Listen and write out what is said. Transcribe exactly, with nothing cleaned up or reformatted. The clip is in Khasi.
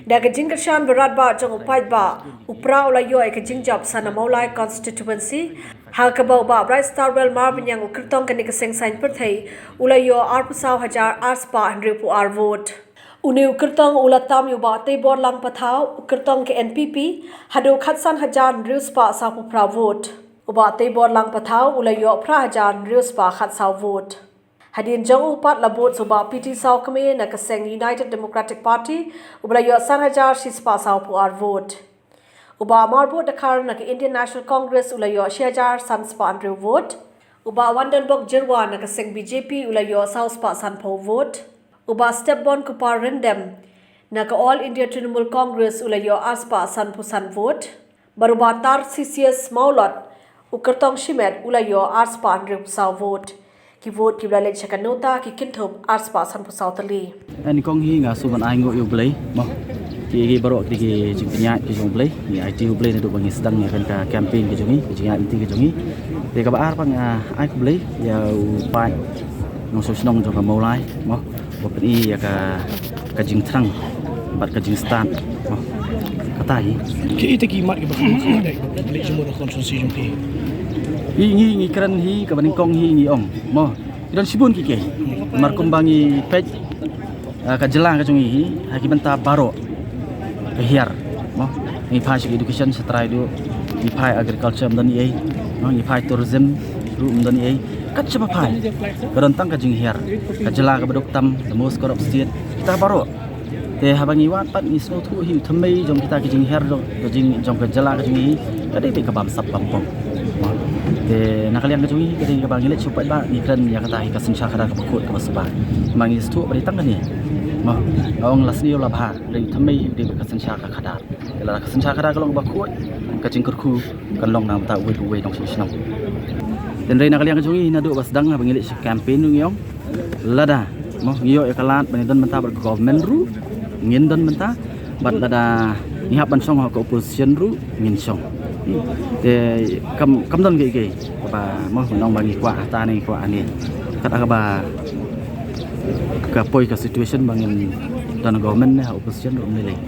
Da ka jingkyrshan bad radbah jong u paidbah, u Pra u la ïoh ïa ka jingjop san na Mawlai constituency, ha kaba u Bah Brightstarwell Marbaniang, u kyrtong kane ka seng saiñ pyrthei, u la ïoh arphew saw hajar ar spah hynriewphew ar vote. Une u kyrtong u la tam ïa u Bah Teiborlang Pathaw, u kyrtong ka N P P, haduh khatsan hajar hynriew spah sawphew phra vote. U Bah Teiborlang Pathaw u la ïoh phra hajar hynriew spah khatsaw vote. Hadien jong u pat la bud sa u Bah P T Sawkmie na ka seng United Democratic Party, uba la ïoh san hajar shi spah sawphew ar vote. U Bah Marbud Dkhar na ka Indian National Congress u la ïoh shi hajar san spah hynriew vote. U Bah Wandenbok Jyrwa na ka seng B J P u la ïoh saw spah sanphew vote. U Bah Stepbon Kupar Ryndem na ka All India Trinamool Congress u la ïoh ar spah sanphew san vote. Bad u Bah Tarcisius Mawlot, u kyrtong shimet, u la ïoh ar spah hynriewphew saw vote. Ki vote kiba la leit sha ka nota ki kynthup ar spah sanphew saw tylli. Nyngkong hi nga sngewbha ban ai nguh ïa U Blei, mo. Ki, ki baroh ki, ki jingpynïaid ki jong U Blei, ngi aiti U Blei naduh ba ngi sdang ïa kane ka campaign ka jong ngi, ka jingïaid lynti ka jong ngi. Te kaba ar pat nga ai khublei ïa u paid nongshong shnong jong ka Mawlai, mo. Ba pyni ïa ka, ka jingthrang bad ka jingstad, mo. Kata hi. Ki ita ki mat kiba kham kham dei ba leh jingmut ha constituency jong phi. Ngi, ngi, ngi kren hi kaba nyngkong hi ngi ong, mo. Ki don shibun ki kei. Namar kumba ngi peit, ah, ka jylla ka jong ngi hi, ha ki bynta baroh ka hiar, mo. Ngi phai sha education sha trai duh, ngi phai agriculture ym don ei, mo, ngi phai tourism ruh ym don ei. Kat shaba phai ka don tang ka jinghiar. Ka jylla kaba duk tam, the most corrupt state. Kita baroh. Te haba ngi wad pat ngi sngewthuh hi u thymmei jong kita ki jinghiar jong, ka jing, jong ka jylla ka jong ngi hi, ka dei beit ka bamsap bampong. Te na ka liang ka jong ngi, ka dei kaba ngi leit sha u paidbah, ngi kren ïa kata hi ka synshar khadar kaba khuid kaba suba. Ma ngi sngewthuh ba dei tang kane, mo. Nga ong la sniew la bha, dei u thymmei hi u dei beit ka synshar ka khadar. Te lada ka synshar khadar ka long kaba khuid, ka jingkyrkhu kan long na ka bynta uwei pa uwei nongshong shnong. Te hynrei na ka liang ka jong ngi naduh ba sdang haba ngi leit sha campaign ruh ngi ong, lada, mo, ngi ïoh ïa ka lad ban ïadon bynta bad ka government ruh ngin don bynta, bad lada ngi hap ban shong ha ka opposition ruh ngin shong. Te kam, kam don kiei kiei kaba, mo, ngi ong ba ngi kwah hata ne ngi kwah hane. Kat kaba ka poi ka situation ba ngin don government ne ha opposition ruh ym lei lei.